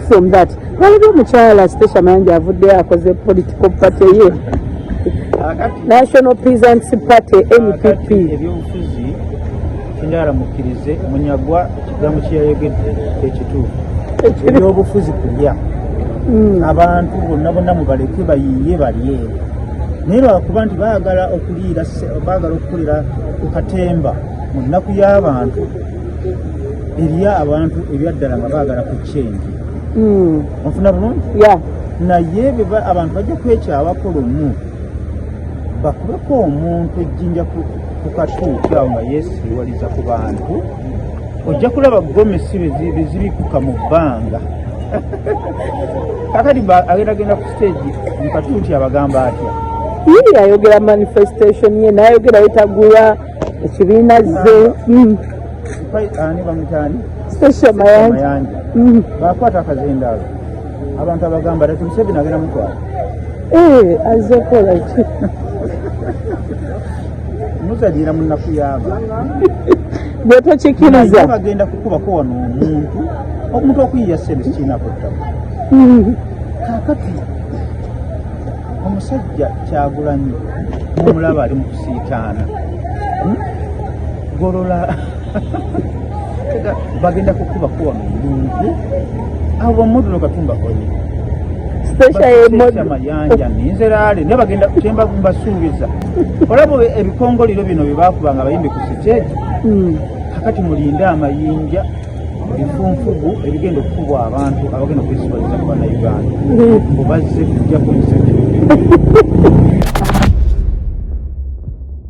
From that, waliwo omukyala Stecia Mayanja avuddeyo akoze political party ye, National Peasants Party, NPP. Ebyobufuzi kinjagala mukkirize, Munyagwa ekigambo kyeyayogedde ekituufu. Ebyobufuzi kulya. Abantu bonna bonna mubaleke bayiiye balye, naye lwakuba nti baagala okuliira, baagala okukolera ku katemba mu nnaku y'abantu. Eriyo abantu ebyaddala nga baagala ku change. Onfuna bulungi? Yeah. Naye abantu bajja kwekyawako lumu bakubeko omuntu ejjinja ku katuuti awo nga yeesiiwaliza ku bantu. Ojja kulaba gomesi bezibikuka mu bbanga. Kakati agendagenda ku stage mu katuuti abagamba atya? Ye ayogera manifestation ye, n'ayogera yetagula ekibiina ze. Ani bamutaani? Stecia Mayanja. Mayanja. Bakwata akazindaalo, abantu abagamba ati Museveni agenda mutwala. Eh, azze kola ki? Muzaliira mu nnaku yaaba. Bwe tokikiriza. Naye bagenda kukubako wano omuntu okuyiya sente sikirinako ttaka. Kakati omusajja Kyagulanyi mumulaba ali mu kusiitaana. Golola bagenda kukubako wano omuntu, abo bamotono Katumba oye. Stecia ye model. Mayanja ninzeraale, naye bagenda kyemba mbasuubiza, olaba ebikongoliro bino bye bakubanga abayimbi ku stage. Kakati mulinde amayinja, bifunfugu ebigenda okukubwa abantu abagenda okwesibaliza ku Bannayuganda mbu bazze kujjako Museveni.